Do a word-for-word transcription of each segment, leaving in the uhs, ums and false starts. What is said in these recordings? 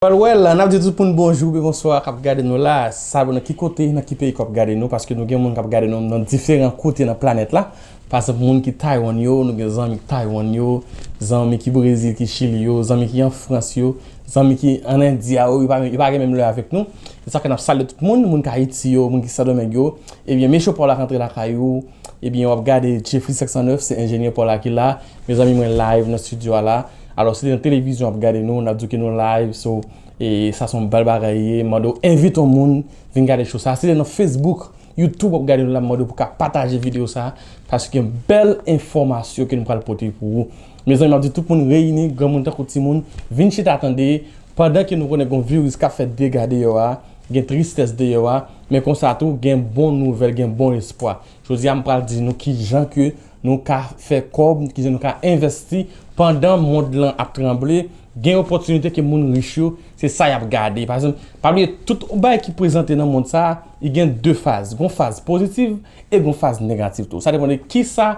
Well, well, n ap di tout moun bonjou oubyen bonswa k ap gade nou la. Sa depann nan ki kote, nan ki peyi k ap gade nou, paske nou gen moun k ap gade nou nan diferan kote nan planèt la. Pa egzanp, moun ki Taiwan yo, nou gen zanmi ki Taiwan yo, zanmi ki Brezil, ki Chili yo, zanmi ki an Frans yo, zanmi ki an Endia yo, yo pa, yo pa gen menm lè avèk nou. Se sa fè n ap salye tout moun, moun ki Ayiti yo, moun ki Sendomeng yo. Ebyen, Mecho Paul la rantre lakay ou. Ebyen, w ap gade Jeffrey senk san nèf, se enjenyè Paul la ki la. Mezanmi, mwen live nan estidyo a la. Alò, si se nan televizyon w ap gade nou, n ap di w ke nou live, so, e sa se yon bèl bagay ye. M mande w envite yon moun vin gade show sa. Si se nan Facebook, YouTube w ap gade nou la, m mande w pou w ka pataje videyo sa, paske gen bèl enfòmasyon ke nou pral pote pou ou. Mezanmi, m ap di tout moun reyini, granmoun tankou timoun, vin chita tande, pandan ke nou konnen gen yon viris k ap fè dega deyò a, gen tristès deyò a, men konsa tou, gen bon nouvèl, gen bon espwa. Jodi a, m pral di nou ki jan ke nou ka fè kòb, ki jan nou ka envèsti pandan mond lan ap tranble. Gen opòtinite ke moun rich yo, se sa y ap gade. Pa egzanp, pa bliye tout bagay ki prezante nan mond sa a, li gen de faz. Gon faz pozitif e gon faz negatif tou. Sa depann de kisa,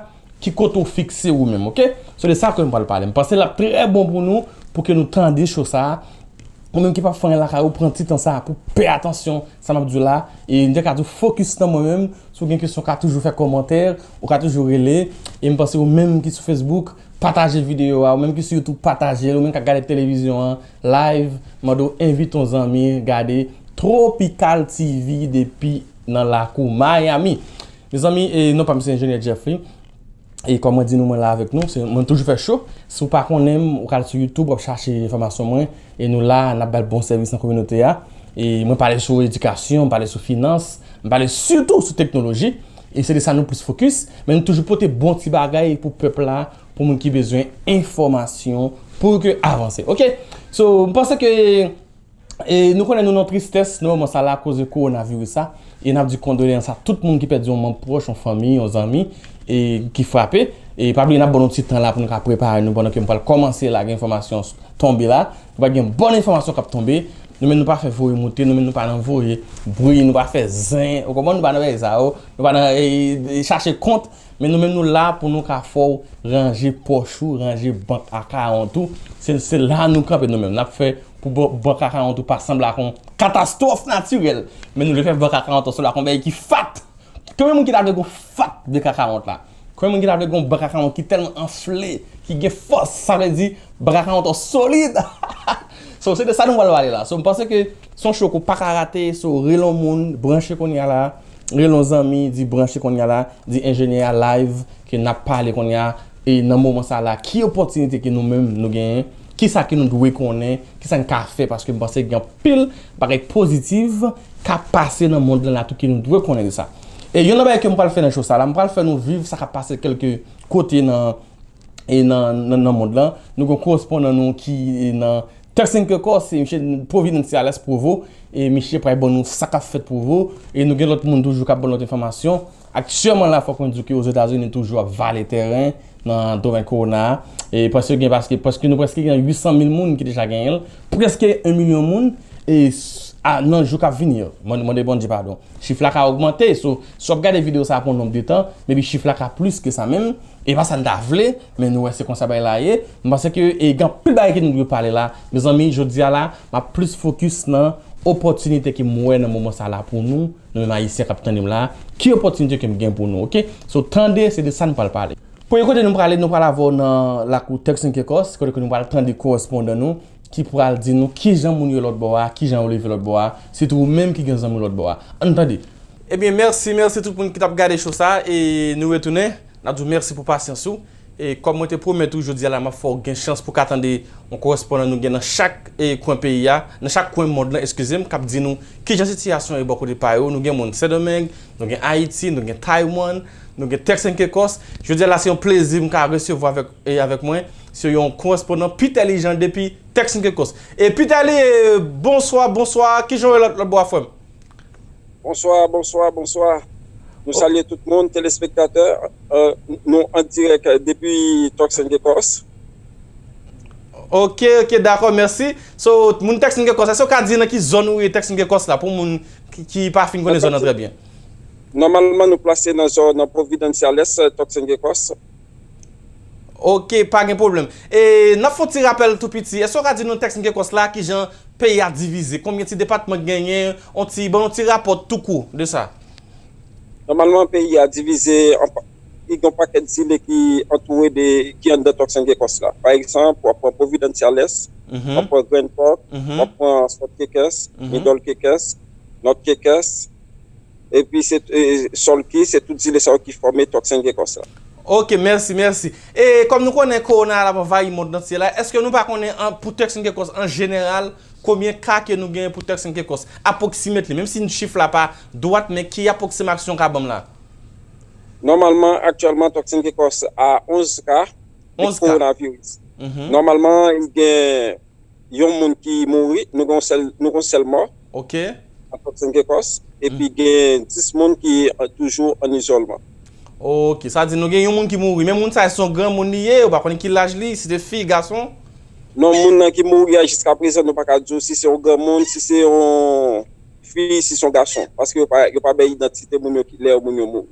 ki kote w fikse ou menm, oke? So de sa ke m pral pale. M panse l ap trè bon pou nou, pou ke nou tande show sa a. Ou menm ki p ap fè anyen lakay ou, pran ti tan sa a pou pè atansyon sa m ap di w la. E m te ka di w fokis nan mwen menm. Si w gen kesyon, w ka toujou fè kòmantè, ou ka toujou rele. E m panse ou menm ki sou Facebook, pataje videyo a. Ou menm ki sou YouTube, pataje l. Ou menm k ap gade televizyon an, live, mande w envite yon zanmi gade Tropical T V depi nan lakou Miami. Mezanmi, e non pa m se enjenyè Jeffrey. E kòm mwen di nou, mwen la avèk nou, se, mwen toujou fè show. Si w pa konnen m, ou ka al sou YouTube, w ap chache enfòmasyon mwen, e nou la, n ap bay bon sèvis nan kominote a. E mwen pale sou edikasyon, m pale sou finans, m pale sitou sou teknoloji. E se de sa nou plis fokis, men nou toujou pote bon ti bagay pou pèp la, pou moun ki bezwen enfòmasyon, pou yo ke avanse. Oke? So, m panse ke E nou konnen nou nan tristès nan moman sa la akoz de kowonaviris sa. E n ap di kondoleyans a tout moun ki pèdi yon manm pwòch, yon fanmi, yon zanmi, e ki frape. E pa bliye n ap ban nou ti tan la pou nou ka prepare nou pandan ke m pral kòmanse lage enfòmasyon tonbe la. Pou pa gen bon enfòmasyon k ap tonbe. Nou menm nou pa fè voye moute, nou menm nou pa nan voye bri, nou pa fè zen, ou konprann, nou pa nan fè sa yo, nou pa nan e, e, chache kont. Men nou menm nou la pou nou ka fè w ranje pòch ou, ranje bank akawont ou. Se, se la nou kanpe nou menm. N ap fè pou ban-, bank akawont ou pa sanble ak yon katastwòf natirèl. Men nou vle fè bank akawont ou sanble ak yon bagay ki fat. Konbyen moun ki ta vle gon fat bank akawont la? Konbyen moun ki ta vle gon bank akawont ki tèlman anfle, ki gen fòs, sa vle di bank akawont ou solid? So, se de sa nou pral pale la. So, m panse ke se yon show ke w pa ka rate. So, rele yon moun, branche kounye a la. Rele yon zanmi, di branche kounye a la, di enjenyè a live, ke n ap pale kounye a, e nan moman sa la, ki opòtinite ke nou menm nou genyen, kisa ke nou dwe konnen, kisa n ka fè, paske m panse gen anpil bagay pozitif k ap pase nan mond lan la tou ke nou dwe konnen de sa. E youn nan bagay ke m pral fè nan show sa la, m pral fè nou viv sa k ap pase kèlke kote nan e nan, nan, nan mond lan. Nou gen korespondan nou ki e nan Turks and Caicos, se misye Providenciales Provo, e misye pral ban nou sa k ap fèt Provo, e nou gen lòt moun toujou k ap ban lòt enfòmasyon. Aktyèlman la, fòk mwen di w ke Ozetazini toujou ap vale tèren nan domèn kowona a, e paske gen, paske, paske nou prèske gen uit san mil moun ki deja genyen l, prèske yon milyon moun, e s-, a, nan jou k ap vini yo. Mande, mande Bondye padon. Chif la ka ogmante, so, si w ap gade videyo sa a pou yon nonb de tan, maybe chif la ka plis ke sa menm. E pa sa n ta vle, men nou wè se konsa bagay la ye. M panse ke, e, gen anpil bagay ke nou dwe pale la. Mezanmi, jodi a la, m ap plis fokis nan opòtinite ke m wè nan moman sa la pou nou, nou menm Ayisyen k ap tande m la. Ki opòtinite ke m gen pou nou, oke? So, tande, se de sa n pral pale. Premye kote nou prale, nou pral avè w nan lakou Turks and Caicos, kote ke nou pral tande korespondan nou ki pral di nou kijan moun yo lòtbò a, kijan yo leve lòtbò a, sitou ou menm ki gen zanmi lòtbò a. Ann tande. Ebyen, mèsi, mèsi tout moun ki t ap gade show sa, e nou retounen. N ap di w mèsi pou pasyans ou. E kòm mwen te pwomèt ou, jodi a la, m ap fè w gen chans pou w ka tande yon korespondan nou gen nan chak, e, kwen peyi a, nan chak kwen mond lan, eskize m, k ap di nou kijan sitiyasyon ye bò kote pa yo. Nou gen moun Sendomeng, nou gen Ayiti, nou gen Taiwan, nou gen Turks and Caicos. Jodi a la, se yon plezi m ka resevwa avèk, e, avèk mwen, se yon korespondan Peterly Jean depi Turks and Caicos. E Peterly, e, bonswa, bonswa. Kijan w ye lòt, lòtbò a, frè m? Bonswa, bonswa, bonswa. Nou salye tout moun, telespektatè. Euh, nou an dirèk depi Turks and Caicos. Ok, ok, dakò, mèsi. So, moun Turks and Caicos, èske w ka di nan ki zòn ou ye Turks and Caicos la, pou moun ki, ki pa fin konnen zòn nan trè byen? Nòmalman, nou plase nan zòn Providenciales, Turks and Caicos. Ok, pa gen pwoblèm. E n ap fè yon ti rapèl tou piti. Èske w ka di nou Turks and Caicos la, kijan peyi a divize? Konbyen ti depatman k genyen? On ti, ban nou ti rapò tou kou de sa. Nòmalman, peyi a divize an pa, li gen yon pakèt zile ki antoure de, ki anndan Turks and Caicos la. Pa egzanp, w ap pran Providenciales, w ap pran Grand Turk, w ap pran South Caicos, Middle Caicos, North Caicos, epi se, e, Salt Cay, se tout zile sa yo ki fòme Turks and Caicos la. Ok, mèsi, mèsi. E kòm nou konnen kowona a ap anvayi mond antye la, èske nou pa konnen an, pou Turks and Caicos an jeneral, konbyen ka ke nou genyen pou Turks and Caicos? Apwoksimately, menm si chif la pa dwat, men ki apwoksimasyon w ka ban m la? Nòmalman, aktyèlman, Turks and Caicos a onz ka de Onz ka. Kowonaviris. Mhm. Nòmalman, li gen yon moun ki mouri, nou gen yon sèl, nou gen yon sèl mò Ok. an Turks and Caicos, epi gen dis moun ki, eh, toujou an izòlman. Ok, sa di nou gen yon moun ki mouri, men moun sa a se yon granmoun li ye, ou pa konnen ki laj li, si se fi, gason? Non, moun nan ki mouri a, jiska prezan, nou pa ka di w si se yon granmoun, si se yon fi, si se yon gason. Paske yo pa, yo pa bay idantite moun yo ki, lè moun yo mouri.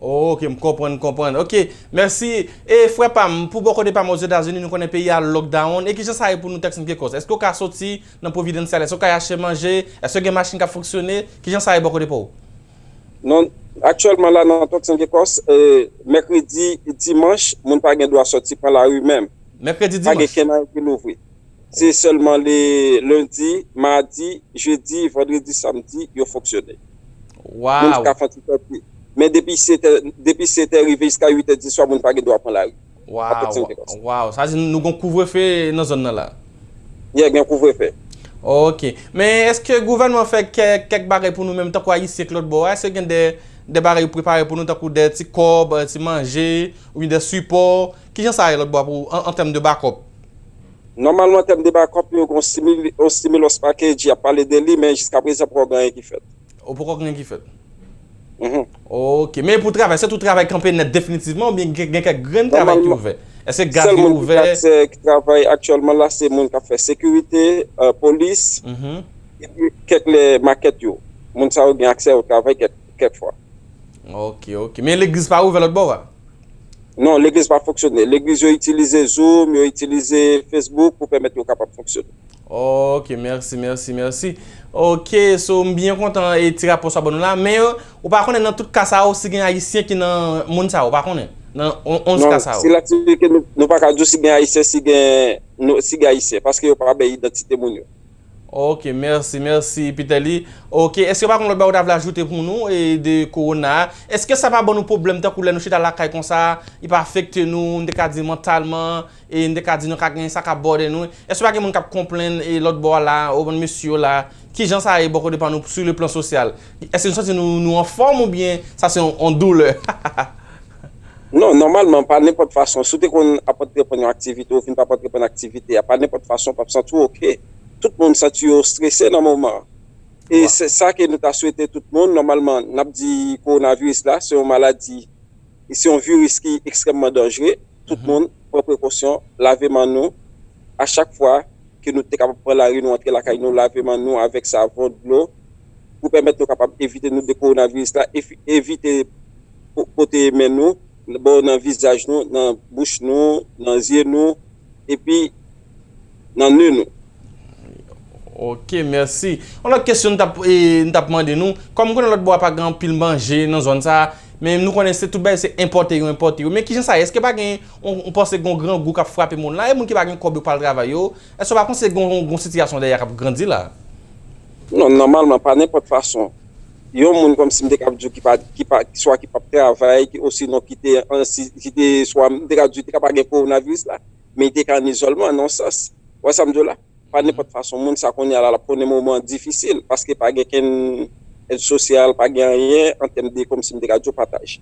Ok, m konprann, m konprann. Ok, mèsi. E frè pa m, pou bò kote pa m Ozetazini, nou konnen peyi a lockdown. E kijan sa ye pou nou Turks and Caicos? Èske w ka soti nan Providenciales? Èske w ka al achte manje? Èske gen machin k ap fonksyone? Kijan sa ye bò kote pa w? Non, aktyèlman la nan Turks and Caicos, eh, mèkredi, dimanch, moun pa gen dwa sòti pran lari menm. Mèkredi, dimanch? Pa gen kenn anyen ki louvri. Se sèlman le lendi, madi, jedi, vandredi, samdi, yo fonksyone. Moun ka fè ti sòti. Men depi sèt è, depi sèt è rive jiska uit è di swa, moun pa gen dwa pran lari. Waw, waw. Sa di nou gen kouvrefe nan zòn nan la? Yeah, gen kouvrefe. Ok. Men èske gouvènman fè kèk, kèk bagay pou nou menm, tankou Ayisyen k lòt bò a? Èske gen de, de bagay yo prepare pou nou, tankou de ti kòb, ti manje, oubyen de sipò? Kijan sa ye lòt bò a pou, an, an tèm de bakòp? Nòmalman, an tèm de bakòp, yo gen yon stimul-, yon stimulus package, y ap pale de li, men jiska prezan, poko gen anyen ki fèt. O, poko gen anyen ki fèt? Mhm. Ok. Men pou travay, se tou travay kanpe nèt definitivman, oubyen gen, gen kèk grenn travay ki ouvè? Èske gad yo ouvè? Sèl moun ki gen aksè ki travay aktyèlman la, se moun k ap fè sekirite, eh, polis, epi kèk lè makèt yo. Moun sa yo gen aksè yo travay kèk, kèk fwa. Ok, ok. Men legliz pa ouvè lòt bò a? Non, legliz pa fonksyone. Legliz yo itilize Zoom, yo itilize Facebook pou pèmèt yo kapab fonksyone. Ok, mèsi, mèsi, mèsi. Ok, so m byen kontan e ti rapò sa w ban nou la, men, euh, ou pa konnen nan tout ka sa yo si gen Ayisyen ki nan moun sa yo, ou pa konnen? Nan on-, onz ka sa yo. Non, si laktivite nou, nou pa ka di w si gen Ayisyen, si gen, nou, si gen Ayisyen, paske yo pa bay idantite moun yo. Ok, mèsi, mèsi, Peterly. Ok, èske pa gen lòt bagay ou ta vle ajoute pou nou, e de kowona a? Èske sa pa ban nou pwoblèm tankou lè nou chita lakay konsa, li pa afekte nou, m te ka di mantalman, e m te ka di nou ka gen sa k ap bòde nou? Èske pa gen moun k ap konplenn, e lòt bò a la, o bann mesye yo la, kijan sa ye bò kote pa nou, sur le plan social? Èske nou santi nou, nou anfòm oubyen sa se yon, yon doulè? Non, nòmalman, pa nenpòt fason. Si w te konn ap antreprann yon aktivite, ou vin p ap antreprann aktivite a, pa nenpòt fason, w p ap santi w oke. Tout moun santi yo strese nan moman an. E se sa ke nou ta swete tout moun. Nòmalman, n ap di kowonaviris la, se yon maladi, se yon viris ki ekstrèmman danjere. Tout moun pran prekosyon, lave men nou. A chak fwa ke nou te kapab pran lari, nou antre lakay nou, lave men nou avèk savon, dlo, pou pèmèt nou kapab evite nou de kowonaviris la, evi-, evite po-, pote men nou, bò nan vizaj nou, nan bouch nou, nan zye nou, epi nan ne nou. Ok, mèsi. Yon lòt kesyon m t ap, e, m t ap mande nou, kòm m konnen lòt bò a pa gen anpil manje nan zòn sa a, men nou konnen se tout bagay se enpòte yo, enpòte yo. Men kijan sa ye? Èske pa gen, on, on panse gen yon grangou k ap frape moun la? E moun ki pa gen kòb yo k pral travay yo? Èske w pa panse gen yon, yon sitiyasyon dèyè k ap grandi la? Non, nòmalman, pa nenpòt fason. Yon moun kòmsi m te kab di w ki pa, ki pa, swa ki p ap travay, ki, osinon ki te an, si, ki te, swa m te kab di w te ka pa gen kowonaviris la, men li te ka an izòlman, nan yon sans. Ou wè sa m di w la? Pa nenpòt fason, moun sa kounye a la, l ap konnen moman difisil, paske pa gen kenn èd sosyal, pa gen anyen an tèm de, kòmsi m te ka di w, pataj.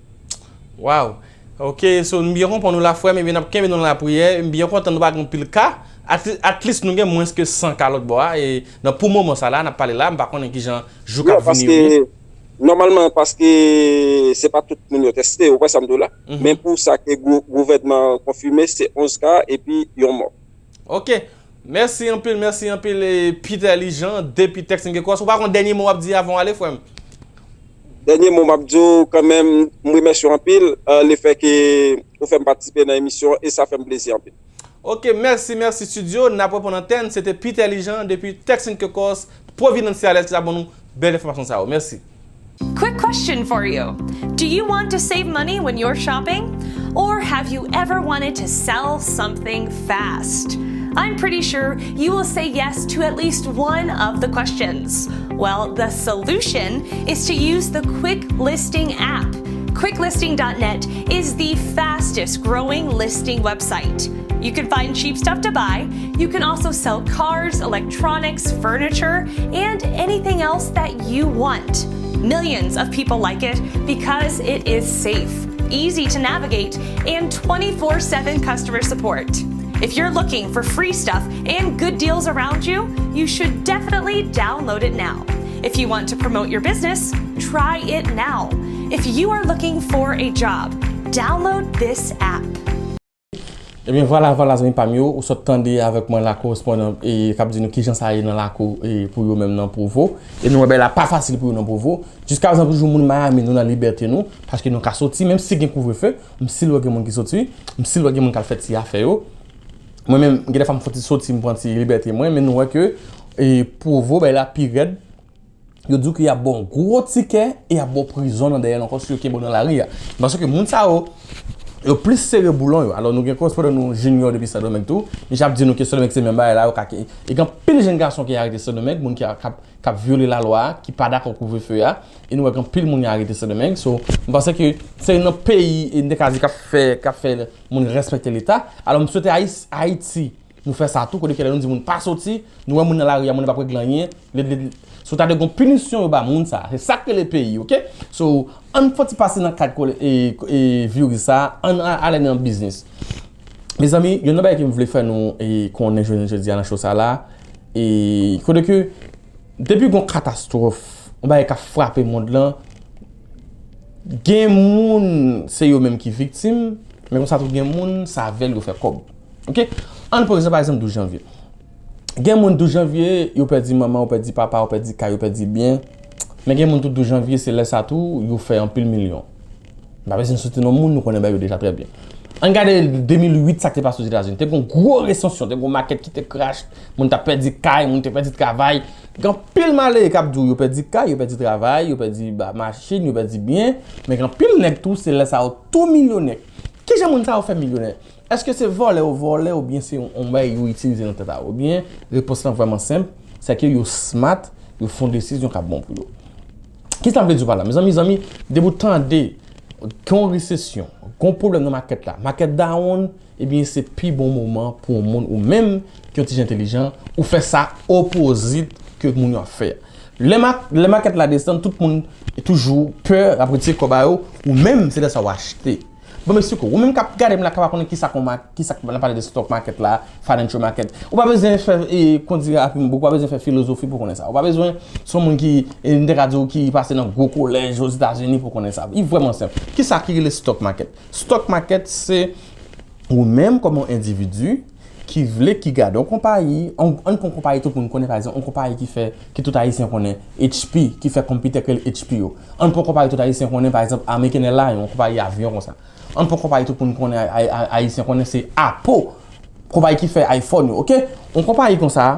Waw. Ok, so, m byen konprann ou la, frè m, ebyen, n ap kenbe nou nan lapriyè. M byen kontan nou pa gen anpil ka. At, at least, nou gen mwens ke san ka lòt bò a, e nan, pou moman sa la, n ap pale la, m pa konnen kijan jou k ap vini yo ye. Nòmalman, paske se pa tout moun yo teste, ou wè sa m di w la. Men pou sa ke gou-, gouvènman an konfime, se onz ka epi yon mò. Ok. Mèsi anpil, mèsi anpil, e, Peterly Jean, depi Turks and Caicos. Ou pa gen yon dènye mo w ap di avan w ale, frè m? Dènye mo m ap di w, kanmenm, m remèsye w anpil, e, lefètke ou fè m patisipe nan emisyon, e sa fè m plezi anpil. Ok, mèsi, mèsi studio. N ap reponn antèn. Se te Peter Lijan depi Texas Caicos, Providence, Seattle, ki ta ban nou bèl enfòmasyon sa yo. Mèsi. Quick question for you. Do you want to save money when you're shopping? Or have you ever wanted to sell something fast? I'm pretty sure you will say yes to at least one of the questions. Well, the solution is to use the Quick Listing app. Quick Listing dot net is the fastest growing listing website. You can find cheap stuff to buy. You can also sell cars, electronics, furniture, and anything else that you want. Millions of people like it because it is safe, easy to navigate, and twenty-four seven customer support. If you're looking for free stuff and good deals around you, you should definitely download it now. If you want to promote your business, try it now. If you are looking for a job, download this app. Ebyen, vwala, vwala, zanmi pa m yo, ou sot tande avèk mwen la korespondan e k ap di nou kijan sa ye nan lakou e pou yo menm nan Pwovo. E nou wè bagay la pa fasil pou yo nan Pwovo. Jiskaprezan toujou moun Miami, nou nan libète nou, paske nou ka soti, menm si gen kouvrefe, m still wè gen moun ki soti, m still wè gen moun k al fè ti afè yo. Mwen menm, gen de fwa m fè ti soti, m pran ti libète mwen, men nou wè ke e Pwovo, bagay la pi rèd. Yo di w ke y ap ba w gwo tikè e y ap ba w prizon nan dèyè l ankò si yo kenbe w nan lari a. M panse ke moun sa yo, yo plis sere boulon yo. Alò, nou gen korespondan nou Junior depi Sendomeng tou. Misye ap di nou ke Sendomeng se menm bagay la, yo ka ke, e gen anpil jèn gason ki arete Sendomeng, moun ki a, k ap, k ap vyole lalwa a, ki pa dakò kouvrefe a. E nou wè gen anpil moun yo arete Sendomeng. So, m panse ke se youn nan peyi, e n te ka di k ap fè, k ap fè moun respekte Leta. Alò, m swete Ayis-, Ayiti, nou fè sa tou, kote ke lè nou di moun pa soti, nou wè moun nan lari a, moun nan p ap regle anyen, le, le, le, si w ta dwe gon pinisyon yo ba moun sa, se sa k rele peyi, ok? So, ann fè ti pase nan kad kole, e, e, viris sa, ann a-, ale nan biznis. Mezanmi, youn nan bagay ke m vle fè nou, e, konnen jounen jodi a nan show sa la, e, kote ke, depi gon katastwòf, yon bagay k ap frape mond lan, gen moun, se yo menm ki viktim, men konsa tou gen moun, se avè l yo fè kòb. Ok? Ann pran egzanp, pa egzanp, douz janvye. Gen moun, douz janvye, yo pèdi manman, yo pèdi papa, yo pèdi kay, yo pèdi byen. Men gen moun tou, douz janvye, se lè sa tou, yo fè anpil milyon. M pa bezwen site non moun, nou konnen bagay yo deja trè byen. Ann gade de mil uit, sa k te pase Ozetazini. Te gon gwo resesyon, te gon makèt ki te krache, moun t ap pèdi kay, moun te pèdi travay. Gen anpil malere k ap di w yo pèdi kay, yo pèdi travay, yo pèdi ba, machin, yo pèdi byen. Men gen anpil nèg tou, se lè sa yo tou milyonè. Kijan moun sa yo fè milyonè? Èske se vòlè yo vòlè oubyen se yon, yon bagay yo itilize nan tèt a yo? Oubyen repons lan vrèman senp, se ke yo smart, yo fè yon desizyon k ap bon pou yo. Kisa m vle di w pa la? Mezanmi, zanmi, depi w tande gen yon resesyon, gen yon pwoblèm nan makèt la, makèt down, ebyen se pi bon moman pou yon moun ou menm ki yon ti jan entèlijan, ou fè sa opozit ke moun yo ap fè. Lè ma-, lè makèt la desann, tout moun toujou pè, ap retire kòb a yo, ou menm se lè sa w achte. Bon, m eksplike w. Ou menm k ap gade m la, k ap konnen kisa k yon ma-, kisa k, nan pale de stock market la, financial market. Ou pa bezwen fè, e, kondi rapi, ou pa bezwen fè filozofi pou konnen sa. Ou pa bezwen se yon moun ki, e, m te ka di w ki pase nan gwo kolèj Ozetazini pou konnen sa. Li vrèman senp. Kisa ki rele stock market? Stock market, se ou menm kòm yon endividi ki vle, ki gade yon konpayi, an, ann pran yon konpayi tout moun konnen, pa egzanp, yon konpayi ki fè, ki tout Ayisyen konnen, H P, ki fè konpitè k rele H P yo. Ann pran yon konpayi tout Ayisyen konnen, pa egzanp, American Airlines, yon konpayi avyon konsa. Ann pran yon konpayi tout moun konnen, Ay-, Ay-, Ayisyen konnen, se Apple, konpayi ki fè iPhone yo, ok? Yon konpayi konsa,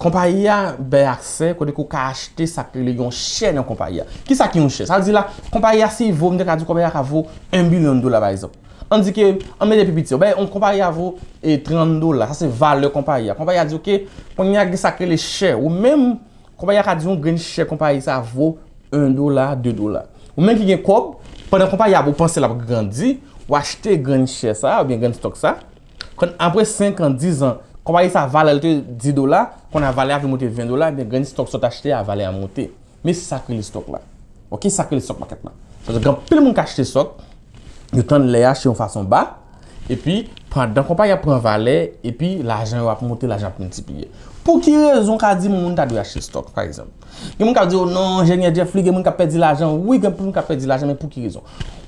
konpayi a bay aksè kote ke w ka achte sa k rele yon share nan konpayi a. Kisa ki yon share? Sa vle di la, konpayi a si vo, m te ka di konpayi a ka vo yon bilyon dola, pa egzanp. Ann di ke, ann mete pi piti, ben, yon konpayi a vo, e, trant dola. Sa se valè konpayi a. Konpayi a di, ok, kounye a gen sa k rele share. Ou menm, konpayi a ka di yon grenn share konpayi sa vo yon dola, de dola. Ou menm ki gen kòb, pandan konpayi a, ou panse l ap grandi, ou achte grenn share sa, oubyen grenn stock sa. Kan apre senk an, diz an, konpayi sa valè l te dis dola, kounye a valè a vin monte ven dola, ebyen grenn stock sa w t achte a, valè a monte. Men se sa k rele stock la. Ok, sa k rele stock market la. Paske gen anpil moun k achte stock, yo tann lè a achte yon fason ba, epi pandan konpayi a pran valè, epi lajan yo ap monte, lajan ap miltipliye. Pou ki rezon w ka di moun ta dwe achte stock, pa egzanp? Gen moun k ap di, "Oh non, enjenyè Jeffly, gen moun k ap pèdi lajan." Wi, gen anpil moun k ap pèdi lajan, men pou ki rezon?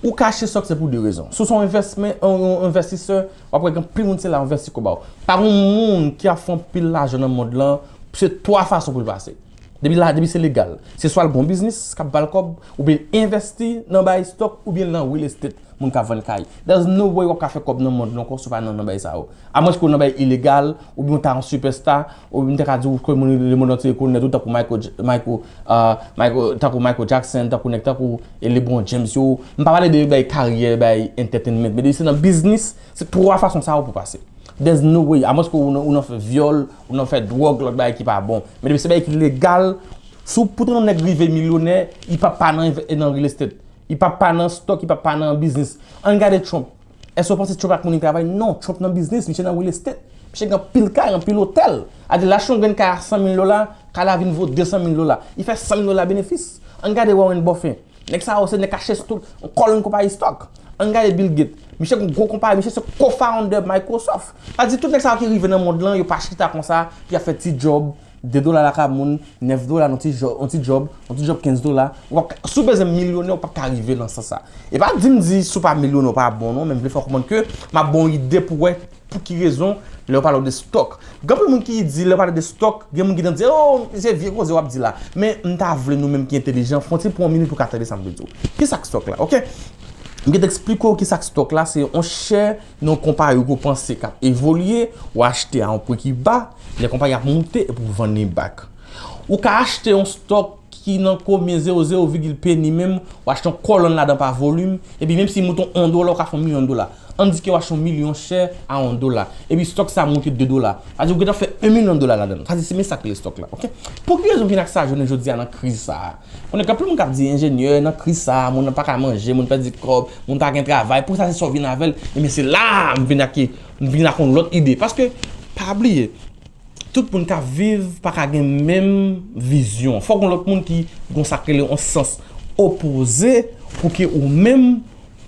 Ou ka achte stock, se pou de rezon. Si w se yon envèsman, yon, yon envèstisè, w ap wè gen anpil moun se la envèsti kòb a w. Pa gen moun ki ap fè anpil lajan nan mond lan, se twa fason pou l pase. Depi la, depi se legal. Se swa l gon biznis k ap ba l kòb, oubyen l envèsti nan bay stock, oubyen l nan real estate, moun k ap vann kay. There's no way w ap ka fè kòb nan mond lan ankò si w pa nan, nan bay sa yo. Amwens ke w nan bay ilegal, oubyen w ta yon superstar, oubyen m te ka di w ke moun lemonn antye rekonèt ou tankou Michael, J- Michael, uh, Michael, tankou Michael Jackson, tankou nèg tankou e LeBron James yo. M pa pale de bay karyè, bay entertainment, men depi se nan biznis, se twa fason sa yo pou pase. There's no way. Amwens ke ou nan, ou nan fè vyòl, ou nan fè dwòg, lòt bagay ki pa bon. Men depi se bagay ki legal, si w pou tande yon nèg rive milyonè, li p ap pa nan, nan real estate. Li p ap pa nan stock, li p ap pa nan biznis. Ann gade Trump. Èske w panse Trump ak moun li travay? Non, Trump nan biznis, misye nan real estate. Misye gen anpil kay, anpil otèl. A di l achte yon grenn kay a san mil dola, kay la vin vo de san mil dola. Li fè san mil dola benefis. Ann gade Warren Buffett. Nèg sa yo se nèg k achte stock, yon kòlonn konpayi stock. Ann gade Bill Gates. Misye gen gwo konpayi, misye se co-founder Microsoft. Sa di tout nèg sa yo ki rive nan mond lan, yo pa chita konsa, pou y ap fè ti djòb, de dola lakay moun, nèf dola nan ti djòb, yon ti djòb, yon ti djòb kenz dola. Ou p ap ka- si w bezwen milyonè, ou p ap ka rive nan sans sa. E pa di m di si w pa milyonè, ou pa bon non, men m vle fè w konprann ke m ap ba w ide pou w wè pou ki rezon lè yo pale w de stock. Gen anpil moun ki di, lè yo pale de stock, gen moun ki di, oh, se vye koze w ap di la. Men m ta vle nou menm ki entelijan, fè yon ti pran yon minit pou w ka tande sa m vle di w. Ki sa k stock la, oke? M gen te eksplike w ki sa k stock la, se yon share nan yon konpayi ou panse k ap evolye, ou achte a yon pri ki ba, lè konpayi ap moute epi ou vann li back. Ou ka achte yon stock ki nan konbyen zewo zewo vigil peni menm, ou achte yon kòlonn ladan pa volim, epi menm si li moute yon dola, ou ka fè yon milyon dola. Ann di ke w achte yon milyon share a yon dola, epi stock sa moute de dola. Sa di ou gentan fè yon milyon dola ladan l. Sa di se men sa k rele stock la, oke? Pou ki rezon m vin ak sa jounen jodi a nan kriz sa a? Konnen gen anpil moun k ap di enjenyè nan kriz sa a, moun nan pa ka manje, moun pèdi kòb, moun pa gen travay. Poukisa se sa w vin avè l? Ebyen se la a m vin ak, m vin ak yon lòt ide. Paske, pa bliye, tout moun k ap viv pa ka gen menm vizyon. Fòk gen lòt moun ki gen sa k rele yon sans opoze pou ke ou menm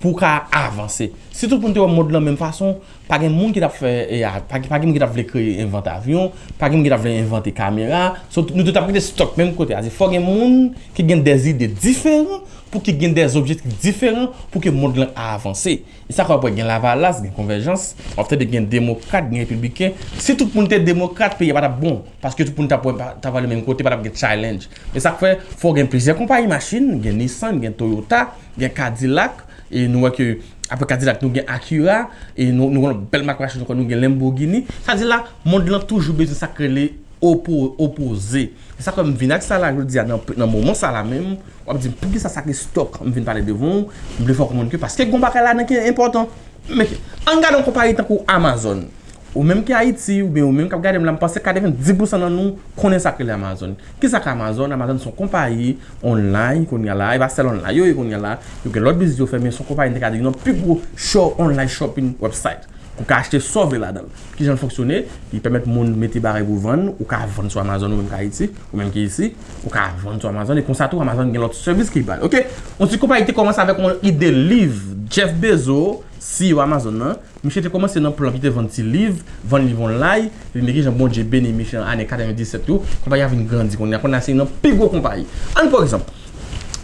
pou w ka avanse. Si tout moun te wè mond lan menm fason, pa gen moun ki t ap fè, e, a, pa, pa gen moun ki t ap vle kreye envante avyon, pa gen moun ki t ap vle envante kamera. So, nou tout ap rete stock menm kote a. Se fò gen moun ki gen dèzide diferan, pou ki gen dèzobjektif diferan, pou ke mond lan avanse. E sa k fè w ap wè gen Lavalas, gen Konvèjans, w ap tande gen demokrat, gen repibliken. Si tout moun te demokrat, peyi a pa t ap bon. Paske tout moun t ap wè, t ap ale menm kote, pa t ap gen challenge. E sa k fè, fò gen plizyè konpayi machin, gen Nissan, gen Toyota, gen Cadillac, e nou wè ke apre Cadillac, nou gen Acura, e nou, nou gen lòt bèl mak machin ankò, nou gen Lamborghini. Sa di la, mond lan toujou bezwen sa k rele opo-, opoze. E sa k fè m vin ak sa la jodi a, nan, nan moman sa la menm, w ap di m, poukisa sa ki stock m vin pale devan w? M vle fè w konprann ke paske gen yon bagay ladan ki enpòtan. Men, ann gade yon konpayi tankou Amazon. Ou menm ki Ayiti, oubyen ou menm k ap gade m la, m panse katrevenndis pousan nan nou konnen sa k rele Amazon. Ki sa k Amazon? Amazon se yon konpayi online kounye a la, e pa sèl online yo ye kounye a la, yo gen lòt biznis yo fè, men se yon konpayi, m te ka di, youn nan pi gwo sho-, online shopping website. Ou ka achte sa w vle ladan l. Kijan l fonksyone? Li pèmèt moun mete bagay pou vann, ou ka vann sou Amazon ou menm ki Ayiti, ou menm ki isi, ou ka vann sou Amazon, e konsa tou Amazon gen lòt sèvis ke li ba l. Oke? Yon ti konpayi ki te kòmanse avèk yon ide liv, Jeff Bezos, C E O Amazon nan, misye te kòmanse nan plan ki te vann ti liv, vann liv online, epi men kijan Bondye beni misye nan ane katrevenndisèt yo, konpayi a vin grandi kounye a, kounye a se youn nan pi gwo konpayi. Ann pran egzanp,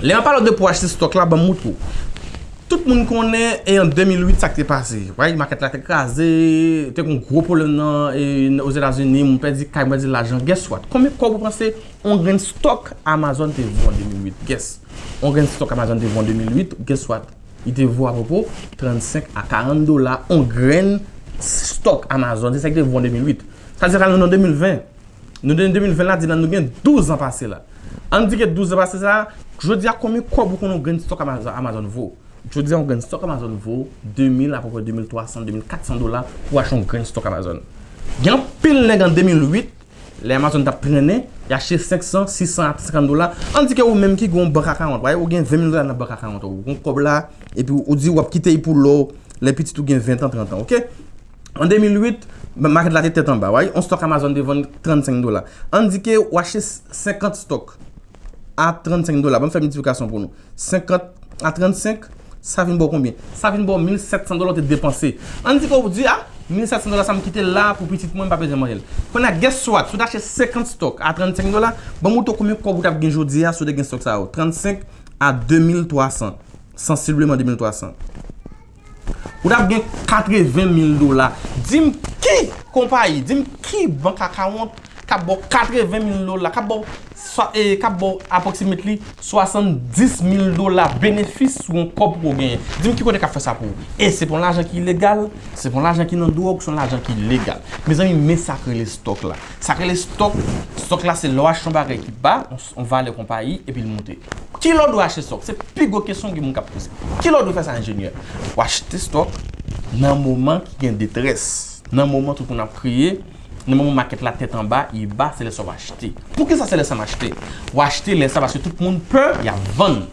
lè m ap pale w de pou achte stock la, ban m moutre w. Tout moun konnen e an de mil uit sa k te pase. Right? Makèt la te kraze, te gen gwo pwoblèm nan, e, Ozetazini, moun pèdi kay, moun pèdi lajan. Guess what? Konbyen kòb ou panse yon grenn stock Amazon te vo an de mil uit? Guess. Yon grenn stock Amazon te vo an de mil uit, guess what? Li te vo apwopo trannsenk a karant dola yon grenn stock Amazon. Se sa ki te vo an de mil uit. Sa di sa nou nan de mil ven. Nou nan de mil ven la, di la nou gen douz an pase la. Ann di ke douz an pase sa, jodi a konbyen kòb ou konnen yon grenn stock Amazon, Amazon vo? Jodi a yon grenn stock Amazon vo de mil, apwopo de mil twa san, de mil kat san dola pou achte yon grenn stock Amazon. Gen anpil nèg an de mil uit, lè Amazon t ap trennen, y achte senk san, sis san a senkant dola. Ann di ke ou menm ki gen yon bank account, ou gen ven mil dola nan bank account ou, ou gen kòb la, epi ou di w ap kite l pou lè w, lè pitit ou gen ven an, trant an, oke? An de mil uit, makèt la te tèt anba, right? Yon stock Amazon te vann trannsenk dola. Ann di ke ou achte senkant stock a trannsenk dola. Ban m fè miltiplikasyon pou nou. Senkant a trannsenk, sa vin ba w konbyen? Sa vin ba w mil sèt san dola ou te depanse. Ann di ke ou di, a, mil sèt san dola sa m kite la pou pitit mwen, m pa bezwen manje l. Kounye a, guess what? Si w te achte senkant stock a trannsenk dola, ban m moutre w konbyen kòb ou t ap gen jodi a si w te gen stock sa yo. Trannsenk a de mil twa san. Sansibleman de mil twa san. Ou t ap gen katreven mil dola. Di m ki konpayi, di m ki bank account k ap ba w katreven mil dola, k ap ba w swa- e, k ap ba w approximately swasanndis mil dola benefis sou yon kòb ke w genyen. Di m ki kote k ap fè sa pou ou? E se pa yon lajan ki ilegal, se pa yon lajan ki nan dwòg, se yon lajan ki legal. Mezanmi, men sa k rele stock la. Sa k rele stock, stock la se lè w achte yon bagay ki ba, yon, yon valè konpayi, epi l monte. Ki lè w dwe achte stock? Se pi gwo kesyon gen moun k ap poze. Ki lè w dwe fè sa, enjenyè? W achte stock nan moman ki gen detrès, nan moman tout moun ap kriye, nan moman makèt la tèt anba, li ba, se lè sa w achte. Poukisa se lè sa m achte? W achte lè sa paske tout moun pè, y ap vann.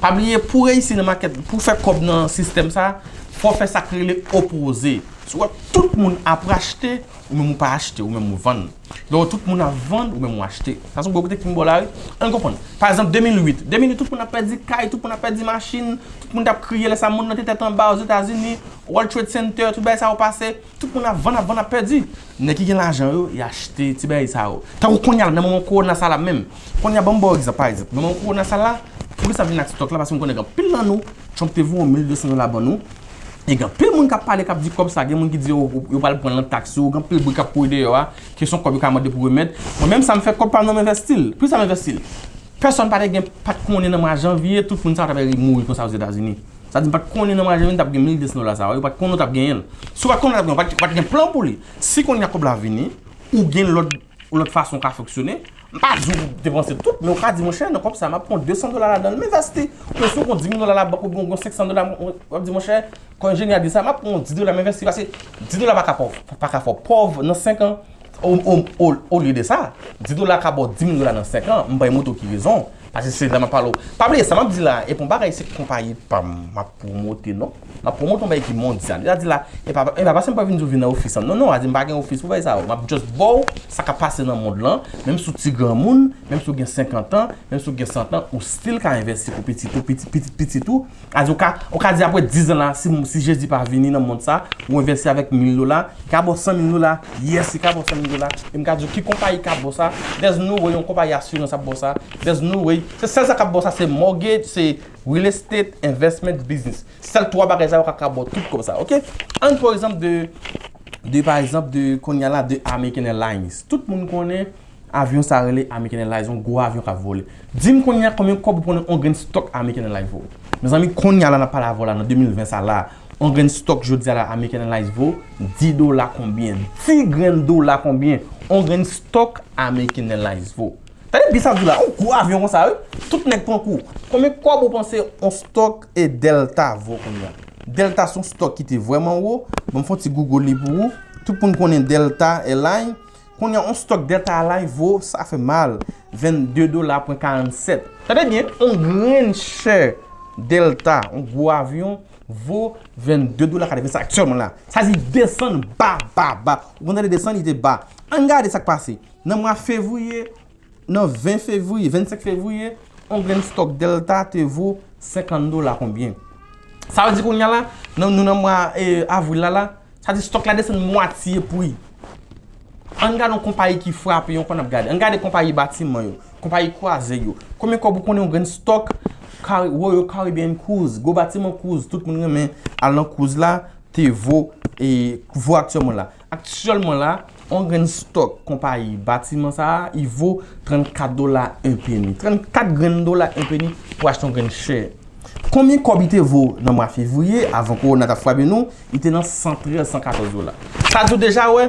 Pa bliye, pou reyisi nan makèt, pou fè kòb nan sistèm sa, fò w fè sa k rele opoze. Si w wè tout moun ap achte, ou menm ou pa achte, ou menm ou vann. Lè w wè tout moun ap vann, ou menm ou achte. Sa se yon gwo kote ki m ba w la, wi. Ann konprann. Pa egzanp, de mil uit. De mil uit, tout moun ap pèdi kay, tout moun ap pèdi machin, tout moun t ap kriye lè sa, mond nan te tèt anba Ozetazini, World Trade Center, tout bagay sa yo pase, tout moun ap vann, ap vann, ap pèdi. Nèg ki gen lajan yo, y achte ti bagay sa yo. Tankou kounye a la, nan moman kowona sa la menm. Kounye a, ban m ba w egzanp, pa egzanp. Nan moman kowona sa la, poukisa m vin ak stock la? Paske m konnen gen anpil nan nou, Trump te voye yon mil de san dola ban nou. E gen anpil moun k ap pale, k ap di kòb sa, gen moun ki di yo, yo pral pran nan taks yo, gen anpil bri k ap kouri deyò a, kesyon kòb yo ka mande pou remèt. Mwen menm sa m fè kòb pa m nan m envesti l. Poukisa m envesti l? Pèsonn pa te gen, pa t konnen nan mwa janvye, tout moun sa yo t ap mouri konsa Ozetazini. Sa di m pa t konnen nan mwa janvye m t ap gen mil de san dola sa yo, yo pa t konnen w t ap genyen l. Si w pa t konnen w t ap genyen, w pa t, w pa t gen plan pou li. Si kounye a kòb la vini, ou gen lòt yon lòt fason w ka fonksyone. M pa di w depanse tout, men w ka di, monchè, nan kòb sa, m ap pran de san dola ladan l, m envesti. Oubyen si w gen dis mil dola labank, oubyen w gen senk san dola, w ap di, monchè, kon enjenyè a di sa, m ap pran dis dola, m envesti, paske dis dola pa ka pòv, pa ka fè w pòv nan senk an. O, o, o, olye de sa, dis dola ka ba w dis mil dola nan senk an, m pa montre w ki rezon. Paske se la m ap pale w. Pa bliye sa m ap di la, e pa yon bagay se konpayi pa m m ap pwomote, non. M ap pwomote yon bagay ki mondyal. Sa di la, e pa, e pa paske m pa vin di w vin nan ofis an. Non, non, a di m pa gen ofis pou bagay sa yo. M ap just ba w sa k ap pase nan mond lan, menm si w ti granmoun, menm si w gen senkant an, menm si w gen san an, ou still ka envesti pou pitit ou, pitit, pitit, pitit ou. A di, ou ka, ou ka di apre dis an la, si, si Jezi pa vini nan mond sa, ou envesti avèk mil dola, li ka ba w san mil dola, yes, li ka ba w san mil dola. E m ka di w ki konpayi k ap ba w sa, there's no way yon konpayi asirans ap ba w sa, there's no way. Se sèl sa k ap ba w sa, se mortgage, se real estate, investment, business. Sèl twa bagay sa yo ka, ka ba w tout kòb sa, oke? Ann pran egzanp de, de, pa egzanp, de, kounye a la, de American Airlines. Tout moun konnen avyon sa rele American Airlines, yon gwo avyon k ap vole. Di m kounye a konbyen kòb ou konnen yon grenn stock American Airlines vo? Mezanmi, kounye a la n ap pale avè w la nan de mil ven sa la, yon grenn stock jodi a la American Airlines vo dis dola konbyen? Dis grenn dola konbyen yon grenn stock American Airlines vo? Tande byen sa m di w la, yon gwo avyon konsa, wi. Tout nèg pran kou. Konbyen kòb ou panse yon stock e Delta vo kounye a? Delta se yon stock ki te vrèman wo. Ban m fè yon ti Google li pou ou. Tout moun konnen Delta Airlines. Kounye a, yon stock Delta Airlines vo, sa fè mal, vennde dola pwen karannsèt. Tande byen, yon grenn share Delta, yon gwo avyon, vo vennde dola katrevennsèt aktyèlman la. Sa di desann ba, ba, ba. Ou konn tande desann, li te ba. Ann gade sa k pase. Nan mwa fevriye, nan ven fevriye, vennsenk fevriye, yon grenn stock Delta te vo senkant dola konbyen? Sa vle di kounye a la, nan, nou nan mwa, e, avril la la, sa di stock la desann mwatye pri. Ann gade yon konpayi ki frape yon kò n ap gade. Ann gade konpayi batiman yo, konpayi kwaze yo. Konbyen kòb ou konnen yon grenn stock Cari- Royal Caribbean Cruise, gwo batiman cruise, tout moun renmen al nan cruise la, te vo, e, vo aktyèlman la. Aktyèlman la, yon grenn stock konpayi batiman sa a, li vo trannkat dola en peni. Trannkat grenn dola en peni pou achte yon grenn share. Konbyen kòb li te vo nan mwa fevriye, avan kowona t ap frape nou? Li te nan san trèz, san katòz dola. Sa di w deja, wè,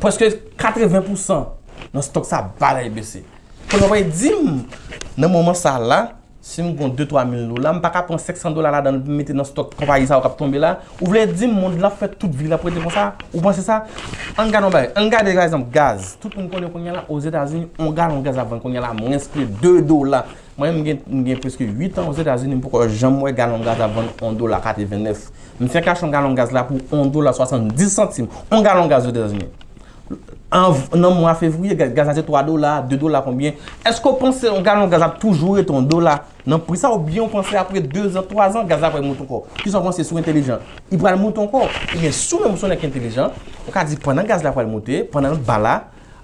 prèske katreven pousan nan stock sa ba la, li bese. Kounye a w pral di m, nan moman sa la, si m gon de twa mil dola, m pa ka pran senk san dola ladan l pou m mete nan stock konpayi sa yo k ap tonbe la. Ou vle di m mond lan ap fè tout vi l ap rete konsa? Ou panse sa? Ann gade yon bagay. Ann gade, pa egzanp, gaz. Tout moun konnen kounye a la, Ozetazini, yon galon gaz ap vann kounye a la mwens ke de dola. Mwen menm, m gen, m gen prèske uit an Ozetazini, m poko janm wè galon gaz ap vann yon dola katrevennèf. M fenk achte yon galon gaz la pou yon dola swasanndis santim. Yon galon gaz Ozetazini. An, nan mwa fevriye, ga- gaz la te twa dola, de dola konbyen? Èske w panse yon galon gaz ap toujou rete yon dola nan pri sa, oubyen w panse apre de zan, twa zan, gaz la pral monte ankò? Kisa w panse si w entèlijan? Li pral monte ankò. Oubyen si w menm w se yon nèg ki entèlijan, ou ka di pandan gaz la pral monte, pandan l ba la,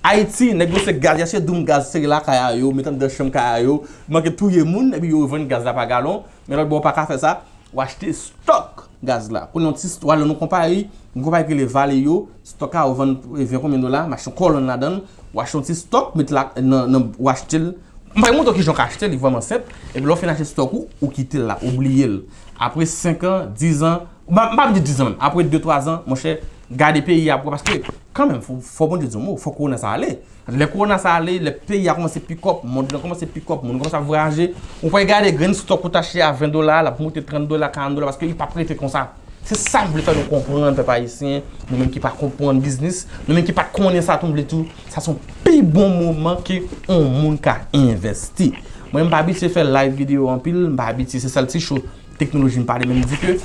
Ayiti, nèg yo se gaz, y achte doum gaz sere lakay a yo, met anndan chanm kay a yo, manke touye moun, epi yo vann gaz la pa galon, men lòt bò w pa ka fè sa. W achte stock gaz la. Kounye a yon ti istwa, lè nou konpayi, yon konpayi ki rele Valeo, stock a yo vann, e, ven konbyen dola, m achte yon kolonn ladan l, Ou achte yon ti stock, met la nan, nan, ou achte l. M pa montre w kijan w ka achte l, li vrèman senp. Epi lè w fin achte stock ou, ou kite l la, ou bliye l. Apre senk an, diz an, m pa, m pa vle di diz an menm, apre de twa zan, monchè, gade peyi a pou wè, paske kanmenm, fò, fò Bondye di yon mo, fò kowona sa ale. Lè kowona sa ale, lè peyi a kòmanse pick up, mond lan kòmanse pick up, moun kòmanse ap vwayaje, ou pral gade grenn stock ou t achte a ven dola, l ap moute trant dola, karant dola, paske li p ap rete konsa. Se sa m vle fè nou konprann, pèp ayisyen, nou menm ki pa konprann biznis, nou menm ki pa t konnen sa tou, m vle di w, sa se yon pi bon moman ke yon moun ka envèsti. Mwen, m pa abitye fè live videyo anpil, m pa abitye, se sèl ti cho teknoloji m pale, men m di ke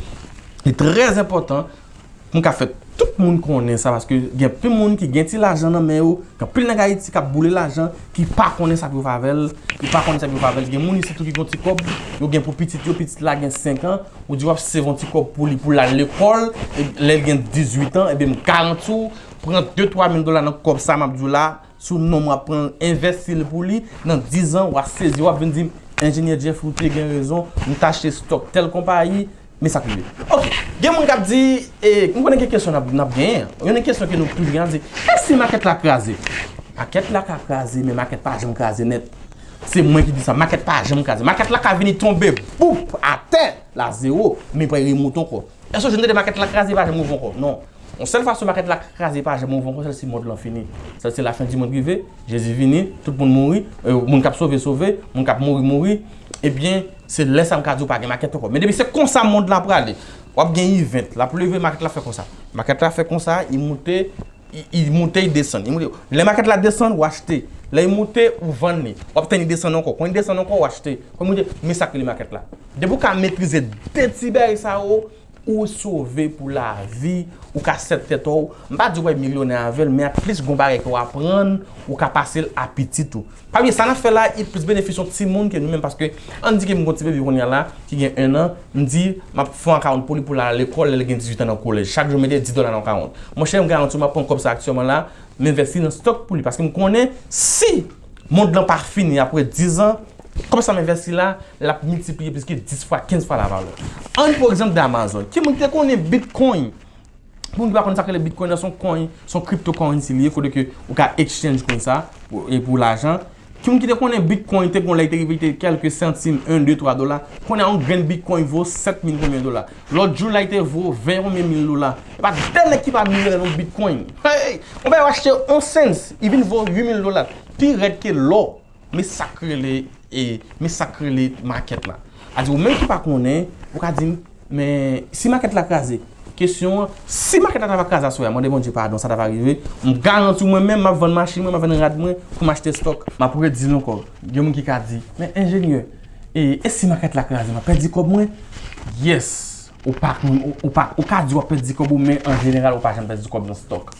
li trè enpòtan pou m ka fè tout moun konnen sa, paske gen anpil moun ki gen ti lajan nan men yo, gen anpil nèg Ayiti k ap boule lajan, ki pa konnen sa pou yo fè avè l, ki pa konnen sa pou yo fè avè l. Gen moun isit tou ki gen yon ti kòb, yo gen pou pitit yo, pitit la gen senk an, ou di w ap save yon ti kòb pou li, pou l al lekòl, e lè l gen dizuit an, ebyen m garanti w, pran de twa mil dola nan kòb sa m ap di w la, sou non m, w ap pran l, envèsti l pou li, nan diz an, w a sezi, w ap vin di m, Enjenyè Jeff, ou te gen rezon, m t achte stock tèl konpayi, men sa k rive. Ok, gen moun k ap di, e, m konnen gen kesyon n ap, n ap genyen. Youn nan kesyon ke nou toujou gen, ap di, e si makèt la kraze? Makèt la ka kraze, men makèt pa janm kraze nèt. Se mwen ki di sa, makèt pa janm kraze. Makèt la ka vini tonbe, boup, atè, la zewo, men pral remonte ankò. Èske w janm tande makèt la kraze, pa janm moute ankò? Non. Yon sèl fason makèt la kraze, pa janm moute ankò, sèl si mond lan fini. Sèl si lafen di mond rive, Jezi vini, tout moun mouri, e, moun k ap sove, sove, moun k ap mouri, mouri. Ebyen, se lè sa m ka di w pa gen makèt ankò. Men depi se konsa mond la prale, w ap gen event, l ap leve, makèt la fè konsa. Makèt la fè konsa, li moute, li, li moute, li desann. Li moute. Lè makèt la desann, ou achte. Lè li moute, ou vann li. W ap tann li desann ankò. Kon li desann ankò, ou achte. Kon li moute, men sa k rele makèt la. Depi w ka metrize de ti bagay sa yo, ou sove pou lavi, ou ka sèt tèt ou. M pa di w pral milyonè avè l, men at least gon bagay ke w aprann, ou ka pase l a pitit ou. Pa bliye, sa n ap fè la, li plis benefis yon timoun ke nou menm, paske ann di ke m gon ti bebe kounye a la, ki gen en an, m di, m ap fè yon akawont pou li pou l al lekòl, lè l gen dizuit an nan kolèj. Chak jou, m mete dis dola nan akawont. Monchè, m garanti w, m ap pran kòb sa aktyèlman la, m envèsti nan stock pou li, paske m konnen si mond lan pa fini apre diz an, kòb sa m envèsti la, l ap miltipliye plis ke dis fwa, kenz fwa lavalè. Ann pran egzanp de Amazon. Ki moun ki te konnen Bitcoin? Pou moun ki pa konn sa k rele Bitcoin nan, se yon coin, se yon cryptocurrency li ye, kote ke ou ka exchange coin sa pou, e pou lajan. Ki moun ki te konnen Bitcoin te gon lè li te rive te kèlke santim, en, de, twa dola? Kounye a yon grenn Bitcoin vo sèt mil konbyen dola? Lòt jou la li te vo ven konbyen mil dola. E pa de nèg ki pa milyonè nan Bitcoin. Hey! Yon bagay w achte yon cents, li vin vo uit mil dola. Pi rèd ke lò. Men sa k rele, e, men sa k rele makèt la. A di ou menm ki pa konnen, ou ka di m, men si makèt la kraze, kesyon an, si makèt la ta va kraze aswè a, mande Bondye padon, sa ta va rive, m garanti w mwen menm, m ap vann machin mwen, m ap vann rad mwen, pou m achte stock. M ap redi l ankò. Gen moun ki ka di, men enjenyè, e, e si makèt la kraze, m ap pèdi kòb mwen? Yes. Ou pa konn, ou, ou pa, ou ka di w ap pèdi kòb ou, men an jeneral, ou pa janm pèdi kòb nan stock.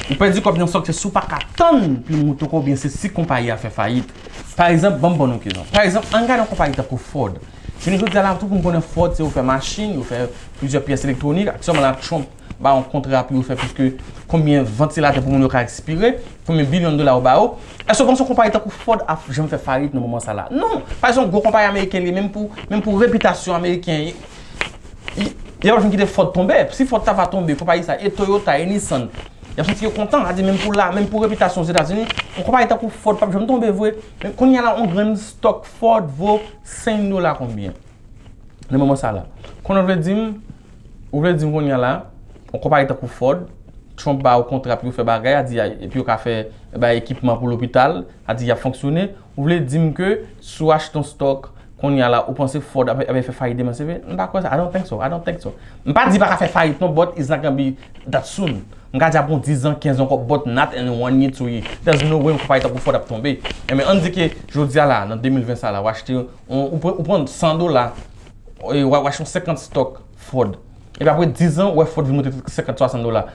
Ou pèdi kòb nan stock, se si w pa ka tann pou l moute ankò, oubyen se si konpayi a fè fayit. Pa egzanp, ban m ba w yon egzanp. Pa egzanp, ann gade yon konpayi tankou Ford. Jounen jodi a la, tout moun konnen Ford, se yo fè machin, yo fè plizyè pyès elektwonik. Aktyèlman la, Trump ba yo yon kontra pou yo fè plis ke konbyen vantilatè pou moun yo ka respire, konbyen bilyon dola yo ba yo. Èske w panse yon konpayi tankou Ford ap janm fè fayit nan moman sa la? Non! Pa egzanp, gwo konpayi ameriken li ye, menm pou, menm pou repitasyon ameriken, y-, y-, y ap janm kite Ford tonbe. Si Ford ta va tonbe, konpayi sa, e Toyota, e Nissan, y ap santi yo kontan, sa di menm pou la, menm pou repitasyon Ozetazini, yon konpayi tankou Ford p ap janm tonbe vre. Men kounye a la, yon grenn stock Ford vo senk dola konbyen? Nan moman sa la. Konnen w vle di m, ou vle di m kounye a la, yon konpayi tankou Ford, Trump ba yo kontra pou yo fè bagay, a di, a, epi yo ka fè, bay ekipman pou lopital, a di y ap fonksyone. Ou vle di m ke si w achte yon stock, kounye a la, ou panse Ford ap, ap fè fayit demen, se vre? M pa kwè sa. I don't think so. I don't think so. M pa di pa ka fè fayit non, but it's not gonna be that soon. M ka di ap gon diz an, kenz an ankò, but not in one year, two year. There's no way yon konpayi tankou Ford ap tonbe. Enben, ann di ke jodi a la, nan de mil ven sa la, w achte, yon, ou, pran, ou pran san dola, e, w a, w achte yon senkant stock Ford. Epi apre diz an, ou wè Ford vin moute senkant, swasann dola.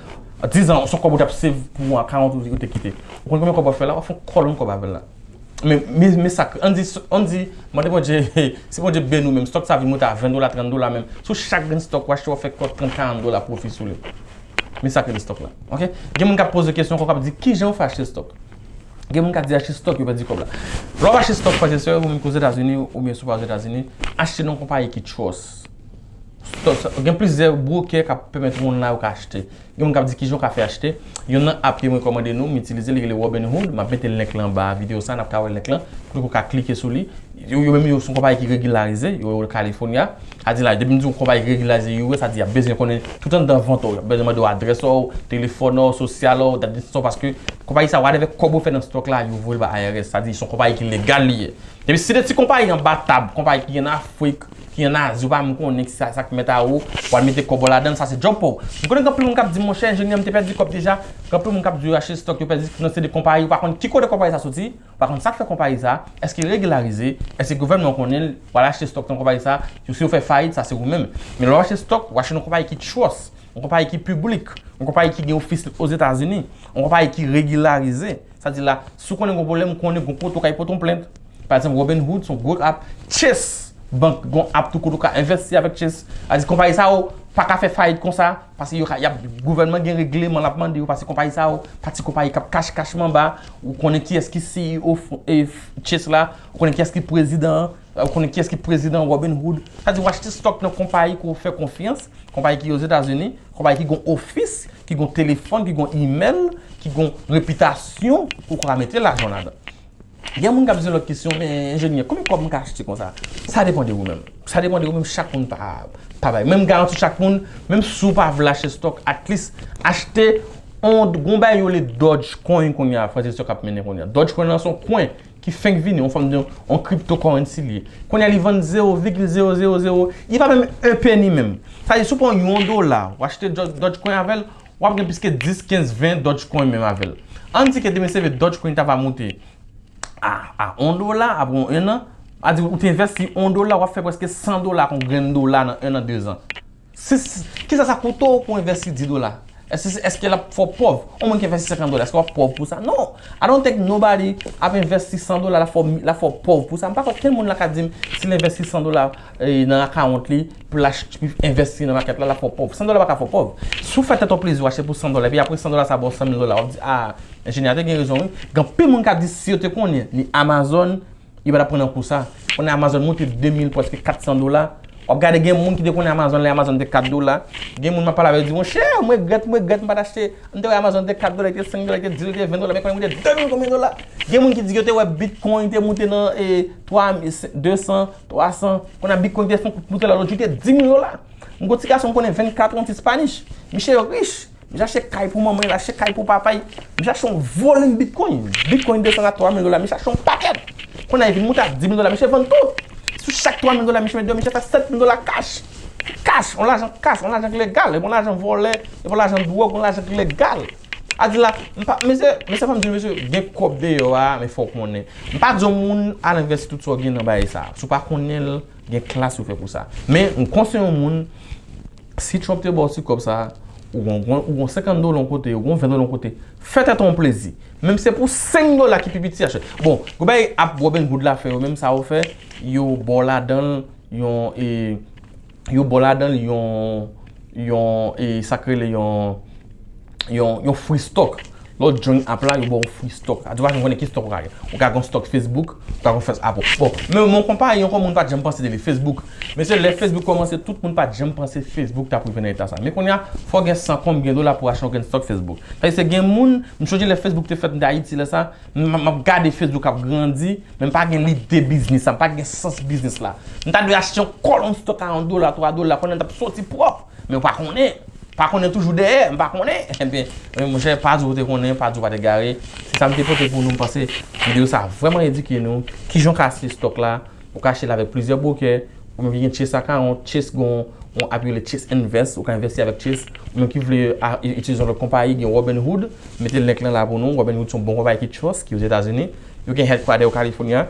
Diz an, se yon kòb ou t ap save pou an karant ou, ou te kite. Ou konn konbyen kòb w ap fè la? W ap fè yon kòlonn kòb avè l la. Men, men, men sa, ann di, ann di, mande Bondye, si Bondye beni w menm, stock sa vin moute a ven dola, trant dola menm. Sou chak grenn stock ou achte, w ap fè kòb trant, karant dola pwofi sou li. Men sa k rele stock la. Ok? Gen moun k ap poze kesyon ankò, k ap di, kijan w fè achte stock? Gen moun k ap di achte stock, yo pèdi kòb la. Lè w ap achte stock, frè e sè, ou menm ki Ozetazini, oubyen si w pa Ozetazini, achte nan yon konpayi ki trust. Gen plizyè brokè k ap pèmèt moun la yo ka achte. Gen moun k ap di kijan w ka fè achte. Youn nan app ke m rekòmande nou, m itilize, li rele Robinhood. M ap mete link lan anba videyo sa, n ap ka wè link lan. Kote w ka klike sou li. Yo, yo menm yo se yon konpayi ki regilarize, yo, yo California. Sa di la, depi m di yon konpayi ki regilarize, yo, sa di y ap bezwen konnen tout anndan vant ou, y ap bezwen mande w adrès ou, telefòn ou, sosyal ou, dat de nesans ou, paske konpayi sa, whatever kòb ou fè nan stock la, yo voye l ba I R S. Sa di, se yon konpayi ki legal li ye. Epi si de ti konpayi anba tab, konpayi ki an Afrik, ki an Azi, ou pa menm konnen ki sa, sa k mèt a ou, w al mete kòb ou ladan, sa se djòb pa w. M konnen gen anpil moun k ap di, monchè, enjenyè, m te pèdi kòb deja. Gen anpil moun k ap di yo achte stock, yo pèdi nan se de konpayi, ou pa konn ki kote konpayi sa soti, ou pa konn sa k fè konpayi sa, èske li regilarize, èske gouvènman an konnen l, w al achte stock nan konpayi sa, si yo fè fayit, sa se ou menm. Men lè w achte stock, w achte nan konpayi ki trust, yon konpayi ki piblik, yon konpayi ki gen ofis Ozetazini, yon konpayi ki regilarize. Sa di la, si w konnen gen yon pwoblèm, ou konnen gen yon kote ou ka pote yon plent. Pa egzanp, Robinhood se yon gwo app. Chase Bank gen yon app tou kote ou ka envesti avèk Chase. Sa di konpayi sa yo pa ka fè fayit konsa, paske yo ka, y ap, gouvènman gen regleman l ap mande yo, paske konpayi sa yo pa ti konpayi k ap kach kach manba. Ou konnen kiyès ki C E O f- e f- Chase la, ou konnen kiyès ki prezidan an, ou konnen kiyès ki prezidan Robinhood. Sa di w achte stock nan konpayi ke w fè konfyans, konpayi ki Ozetazini, konpayi ki gen ofis, ki gen telefòn, ki gen email, ki gen repitasyon, ou ka mete lajan ladan. Gen moun k ap di lòt kesyon, men enjenyè, konbyen kòb m ka achte konsa? Sa depann de ou menm. Sa depann de ou menm, chak moun pa, pa bay. Men m garanti chak moun, menm si w pa vle achte stock, at least achte yon, yon bagay yo rele Dogecoin kounye a, frè e sè k ap mennen kounye a. Dogecoin lan se yon coin ki fenk vini, yon fòm de yon cryptocurrency li ye. Kounye a li vann zewo vigil zewo zewo zewo, li pa menm en peni menm. Sa di, si w pran yon dola, w achte Doge- Dogecoin avè l, w ap gen plis ke dis, kenz, ven Dogecoin menm avè l. Ann di ke demen se vre Dogecoin ta va moute a, a yon dola apre yon ennan, a di ou te envesti yon dola, w ap fè prèske san dola ak yon grenn dola nan ennan, dezan. Si, si, kisa sa koute w pou w envesti dis dola? Èske, èske l ap fè w pòv? Yon moun ki envesti senkant dola, èske w ap pòv pou sa? Non! I don't think nobody ap envesti san dola, l ap fè w, l ap fè w pòv pou sa. M pa kwè okenn moun la ka di m si l envesti san dola, eh, nan akawont li, pou l achte, pou l envesti nan makèt la, l ap fè w pòv. San dola pa ka fè w pòv. Si w fè tèt ou plezi, w achte pou san dola, epi apre san dola sa ba w san mil dola, w ap di, a, enjenyè a te gen rezon, wi. Gen anpil moun k ap di si yo te konnen ni Amazon, yo pa t ap pran nan kou sa. Konnen Amazon moute de mil, prèske kat san dola. W ap gade gen moun ki te konnen Amazon lè Amazon te kat dola. Gen moun m ap pale avè yo di, monchè, m regrèt, m regrèt, m pa t achte. M te wè Amazon te kat dola, li te senk dola, li te dis, li te ven dola, men konnen li moute de mil konbyen dola. Gen moun ki di yo te wè Bitcoin te moute nan, eh, twa mil, desan, twa san. Konnen Bitcoin te fè yon kout moute la, lòt jou te dis mil dola. M gon ti gason m konnen vennkat an ti Spanish. Misye rich. Misye achte kay pou manman l, achte kay pou papa l. Misye achte yon volim Bitcoin. Bitcoin desann a twa mil dola. Misye achte yon pakèt. Kounye a, li vin moute a dis mil dola. Misye vann tout. Sou chak twa mil dola, misye met de, misye fè sèt mil dola cash. Cash, yon lajan cash, yon lajan ki legal. E pa yon lajan vòlè, e pa yon lajan dwòg, yon lajan ki legal. A di la, m pa, mesye, mesye, fò m di, mesye, gen kòb deyò a, men fò w konnen. M pa di yon moun al envesti tout sa w gen nan bagay sa. Si w pa konnen l, gen klas yo fè pou sa. Men, m konseye yon moun, si Trump te ba w ti kòb sa, ou gon, gon, ou gon senkant dola yon kote, ou gon ven dola yon kote, fè tèt ou yon plezi. Menm se pou senk dola ki pi piti, achte. Bon, gon bagay app Robinhood la fè yo, menm sa yo fè, yo ba w ladan l yon, e, yo ba w ladan l yon, yon, e, sa k rele yon, yon, yon free stock. Lè w join app la, yo ba w free stock. Sa di w pa janm konnen ki stock ou ka gen. Ou ka gen stock Facebook, ou ka gen stock Apple. Bon, men yon konpayi, yon konpayi moun pa t janm panse de li, Facebook. Mesye, lè Facebook kòmanse, tout moun pa t janm panse Facebook t ap rive nan eta sa. Men kounye a, fò w gen san konbyen dola pou w achte yon grenn stock Facebook. Sa di se gen moun, m sonje lè Facebook te fèt, m te Ayiti lè sa, m, m ap gade Facebook ap grandi, men m pa gen lide biznis la, m pa gen sans biznis la. M ta dwe achte yon kòlonn stock a yon dola, twa dola, konnen l t ap soti pwòp. Men w pa konnen. Pa konnen toujou dèyè, m pa konnen. Ebyen, men monchè, pa di w te konnen, pa di w pa t egare. Se sa m te pote pou nou, m panse videyo sa a vrèman edike nou. Kijan w ka achte stock la? Ou ka achte l avèk plizyè brokè. Ou menm ki gen Chase account, Chase gen yon app yo rele Chase Invest, ou ka envesti avèk Chase. Ou menm ki vle a, itilize yon lòt konpayi, gen Robinhood, mete link lan la pou nou. Robinhood se yon bon konpayi ki trust, ki Ozetazini. Yo gen headquarter yo California.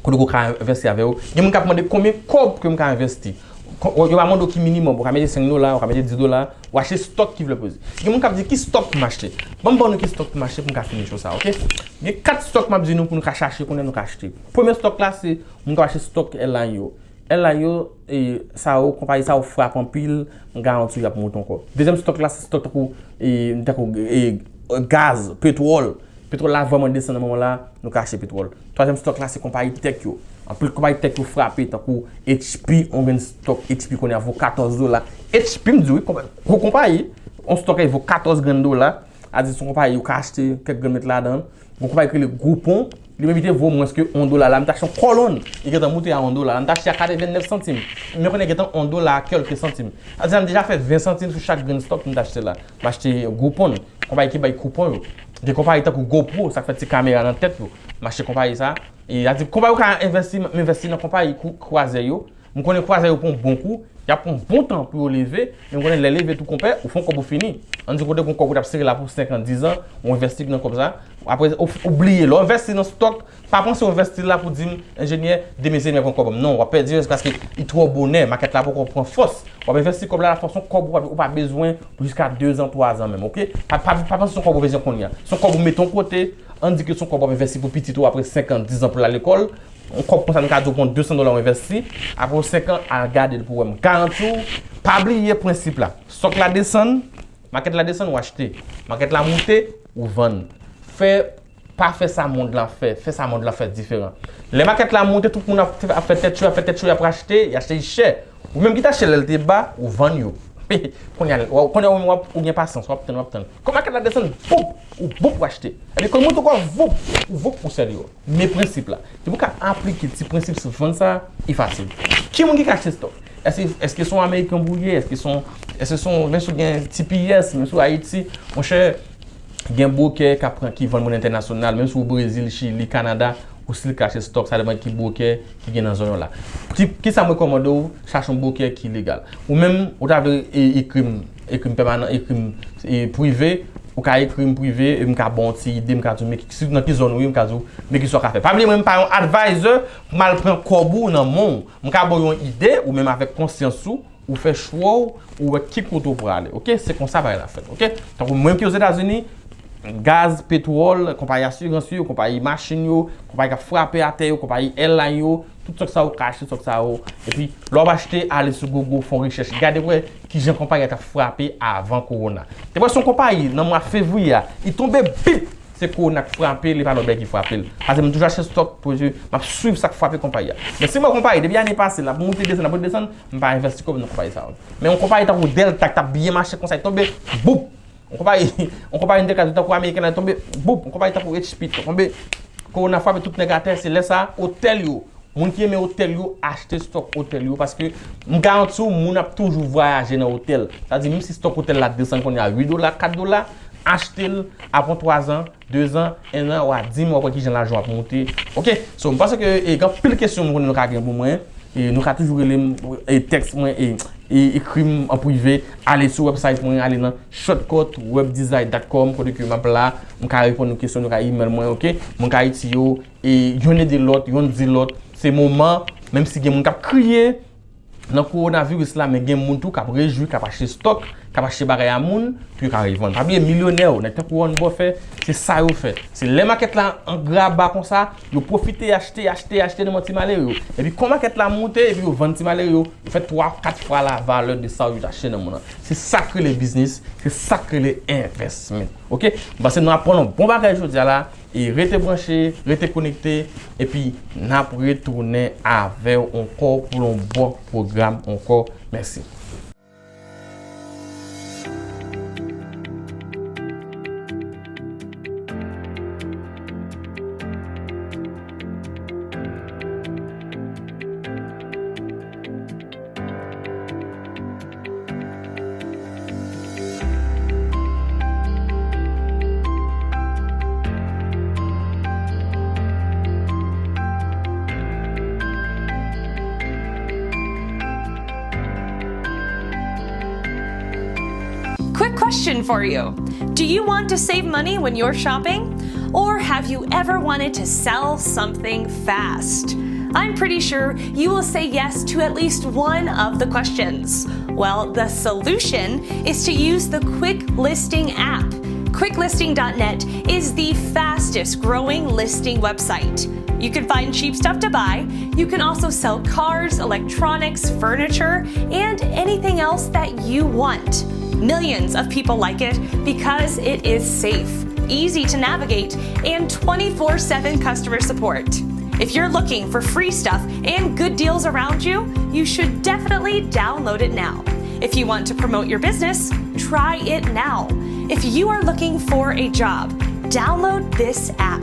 Kote ou ka envesti avè yo. Gen moun k ap mande konbyen kòb ke m ka envesti. Ko- Yo pa mande w ki minimòm, ou ka mete senk dola, ou ka mete dis dola, ou achte stock ki vle poze. Gen moun k ap di ki stock pou m achte. Ban m ban nou ki stock pou m achte pou m ka fini show sa, oke? Gen kat stock m ap di nou pou nou ka chache, kounye a nou ka achte. Premye stock la se moun k ap achte stock airline yo. Airline yo, e, sa yo, konpayi sa yo frap anpil, m garanti w y ap monte ankò. Dezyèm stock la se stock tankou, e, tankou, e, gaz, petwòl. Petwòl la vrèman desann nan moman la, nou ka achte petwòl. Twazyèm stock la, se konpayi tech yo. Anpil konpayi tech yo frape, tankou H P, yon grenn stock H P kounye a vo katòz dola. H P, m di wi, konpa-, gwo konpayi, yon stock la vo katòz grenn dola. A di se yon konpayi ou ka achte kèk grenn mèt ladan. Gon konpayi ki rele Groupon, li menm li te vo mwens ke yon dola la, m t achte yon kòlonn, li gentan moute a yon dola la, m t achte a katrevennnèf santim. Men kounye a gentan yon dola kèlke santim. Sa vle di m deja fè ven santim sou chak grenn stock m t achte la. M achte Groupon, konpayi ki bay koupon yo. Gen konpayi tankou GoPro, sa k fè ti kamera nan tèt yo. M achte konpayi sa. E sa di konpayi ou ka envèsti, m envèsti nan konpayi kou-, kwazè yo. M konnen kwazè yo pran yon bon kou, y ap pran yon bon tan pou yo leve, men m konnen lè leve tou konpè, ou fè yon kòb ou fini. Ann di kote gon kòb ou t ap sere la pou senk an, diz an, ou envèsti nan kòb sa. Apre, ou, ou bliye. Lè w envèsti nan stock, pa panse w envèsti la pou di m, enjenyè, demen se lè m pran kòb. Non, w ap pèdi paske li twò bonè, makèt la poko pran fòs. W ap envèsti kòb la, la fòs yon kòb ou pa, ou pa bezwen pou jiska de zan, twa zan menm, oke? Pa, pa, pa panse se yon kòb ou bezwen kounye a. Se yon kòb ou mete yon kote, ann di ke se yon kòb w ap envèsti pou pitit ou apre senk an, diz an pou l al lekòl. Yon kòb konsa, m ka di w pran de san dola w envèsti, apre senk an, al gade l pou w wè. M garanti w, pa bliye prensip la. Stock la desann, makèt la desann, ou achte. Makèt la moute, ou vann. Fè, pa fè sa mond lan fè, fè sa mond lan fè diferan. Lè makèt la moute, tout moun ap, ap fè tèt cho, ap fè tèt cho, y ap achte, y achte chè. Ou menm ki t achte lè l te ba, ou vann yo. Kounye a, w ap, kounye a, w ap, ou gen pasyans, w ap tann, w ap tann. Kòm makèt la desann, boup, ou boup, ou achte. Epi, kòm moute ankò, voup, ou voup, ou sèl yo. Men prensip la. Depi w ka aplike ti prensip sou vann sa, li fasil. Ki moun ki ka achte stock? Èske, èske se yon Ameriken pou ye? Èske se yon, èske se yon, menm si w gen T P S, menm si w Ayiti, monchè, gen bwokè k ap pran, ki vann moun entènasyonal, menm si w Brezil, Chili, Kanada, ou still ka achte stock, sa depann ki bwokè ki gen nan zòn ou la. Ki, kisa m rekòmande w? Chache yon bwokè ki legal. Ou menm, ou ta vle e, ekri m, ekri m pèmanan, ekri m e, prive, ou ka ekri m prive, e m ka ba w yon ti ide, m ka di w, men ki, si nan ki zòn ou ye, m ka di w, men kisa w ka fè. Pa bliye, mwen, m pa yon advisor, m al pran kòb ou nan men w. M ka ba w yon ide, ou menm avèk konsyans ou, ou fè chwa w, ou wè ki kote w prale, oke? Se konsa bagay la fèt, oke? Tankou mwen ki Ozetazini, gaz, petwòl, konpayi asirans yo, konpayi machin yo, konpayi k ap frape atè yo, konpayi airline yo, tout stock sa yo, ou ka achte stock sa yo. Epi, lè w ap achte, ale sou Google, fè yon rechèch, gade wè kijan konpayi a t ap frape avan kowona. Te prèske yon konpayi, nan mwa fevriye a, li tonbe, bip! Se kowona k frape l, e pa lòt bagay ki frape l. Paske m toujou achte stock, pou m ap swiv sa k frape konpayi a. Men si m wè konpayi, depi ane pase, l ap moute, desann, ap moute, desann, m pa envèsti kòb nan konpayi sa yo. Men yon konpayi tankou Delta, k t ap byen mache konsa, li tonbe, boup! Yon konpayi, yon konpayi Delta, tankou ameriken la, li tonbe, boup! Yon konpayi tankou H P, tonbe, kowona frape tout nèg atè, se lè sa, otèl yo, moun ki renmen otèl yo, achte stock otèl yo, paske m garanti w, moun ap toujou vwayaje nan otèl. Sa di, menm si stock otèl la desann kounye a uit dola, kat dola, achte l, apre twa zan, de zan, en an, w a di m, w ap wè kijan lajan w ap moute. Oke? So, m panse ke, e, gen anpil kesyon m konnen nou ka gen pou mwen. E, nou ka toujou rele m, e, tèks mwen, e, e, ekri m an prive, ale sou website mwen, ale nan shortcut web design dot com, kote ke m ap la, m ka reponn nou kesyon, nou ka email mwen, oke? Moun ka Ayiti yo, e, youn ede lòt, youn di lòt. Se moman, menm si gen moun k ap kriye, nan kowonaviris la, men gen moun tou k ap rejwi, k ap achte stock, k ap achte bagay a moun, pou yo ka revann. Pa bliye, milyonè yo, nèg tankou Warren Buffett, se sa yo fè. Se lè makèt la an graba konsa, yo pwofite achte, achte, achte nan men ti malere yo. Epi kon makèt la moute, epi yo vann ti malere yo, yo fè twa, kat fwa la valè de sa yo te achte nan moun nan. Se sa k rele biznis, se sa k rele investment. Oke? M panse nou aprann yon bon bagay jodi a la. E rete branche, rete konekte, epi n ap retounen avè w ankò pou yon bon pwogram ankò. Mèsi. Quick question for you. Do you want to save money when you're shopping? Or have you ever wanted to sell something fast? I'm pretty sure you will say yes to at least one of the questions. Well, the solution is to use the Quick Listing app. Quick Listing dot net is the fastest growing listing website. You can find cheap stuff to buy. You can also sell cars, electronics, furniture, and anything else that you want. Millions of people like it because it is safe. easy to navigate, and twenty-four seven customer support. If you're looking for free stuff and good deals around you, you should definitely download it now. If you want to promote your business, try it now. If you are looking for a job, download this app.